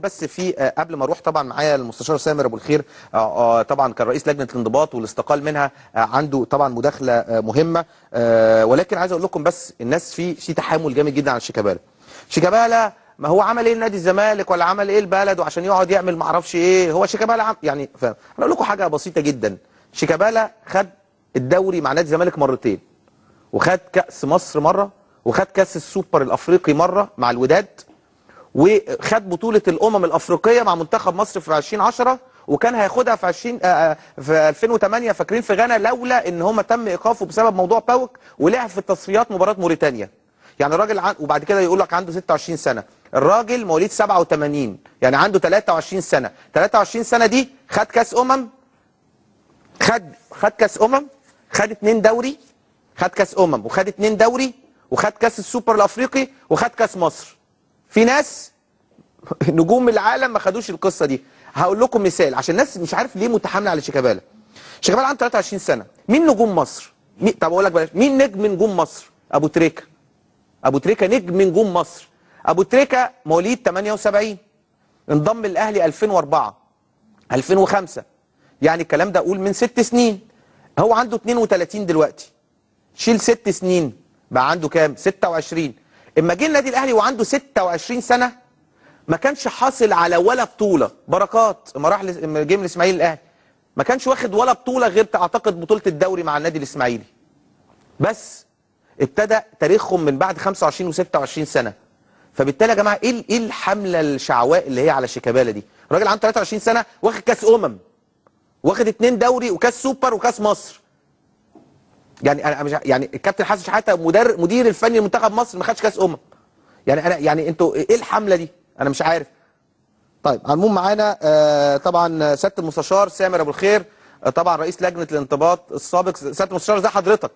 بس في قبل ما اروح طبعا معايا المستشار سامر ابو الخير، طبعا كان رئيس لجنة الانضباط والاستقال منها، عنده طبعا مداخله مهمة، ولكن عايز اقول لكم بس الناس في تحامل جامد جدا على شيكابالا. شيكابالا ما هو عمل ايه لنادي الزمالك ولا عمل ايه البلد وعشان يقعد يعمل ما اعرفش ايه؟ هو شيكابالا يعني انا اقول لكم حاجة بسيطة جدا. شيكابالا خد الدوري مع نادي الزمالك مرتين، وخد كاس مصر مرة، وخد كاس السوبر الافريقي مرة مع الوداد، وخد بطوله الامم الافريقية مع منتخب مصر في 2010، وكان هياخدها في 2008 فاكرين في غانا، لولا ان هم تم ايقافه بسبب موضوع باوك، ولعب في التصفيات مباراة موريتانيا. يعني الراجل وبعد كده يقول لك عنده 26 سنة، الراجل مواليد 87، يعني عنده 23 سنة، 23 سنة دي خد كاس خد كاس خد 2 دوري، خد كاس وخد 2 دوري، وخد كاس السوبر الافريقي، وخد كاس مصر. في ناس نجوم العالم ما خدوش القصة دي. هقول لكم مثال عشان الناس مش عارف ليه متحامله على شيكابالا. شيكابالا عنده 23 سنة، مين نجوم مصر؟ طب اقول لك بلاش، مين نجم نجوم مصر؟ ابو تريكه. ابو تريكه نجم نجوم مصر. ابو تريكه مواليد 78، انضم الاهلي 2004 2005، يعني الكلام ده اقول من 6 سنين. هو عنده 32 دلوقتي، شيل 6 سنين بقى عنده كام؟ 26. اما جه النادي الاهلي وعنده 26 سنة ما كانش حاصل على ولا بطوله. بركات اما راح اما جه من الاسماعيلي الاهلي ما كانش واخد ولا بطوله غير اعتقد بطوله الدوري مع النادي الاسماعيلي. بس ابتدى تاريخهم من بعد 25 و26 سنة. فبالتالي يا جماعة ايه الحملة الشعواء اللي هي على شيكابالا دي؟ الراجل عنده 23 سنة واخد كاس واخد 2 دوري وكاس سوبر وكاس مصر. يعني انا مش يعني الكابتن حسن شحاته مدير الفني لمنتخب مصر ما خدش كاس يعني انا يعني انتوا ايه الحملة دي؟ انا مش عارف. طيب على العموم معانا طبعا سيادة المستشار سامر ابو الخير، طبعا رئيس لجنة الانضباط السابق. سيادة المستشار ازي حضرتك؟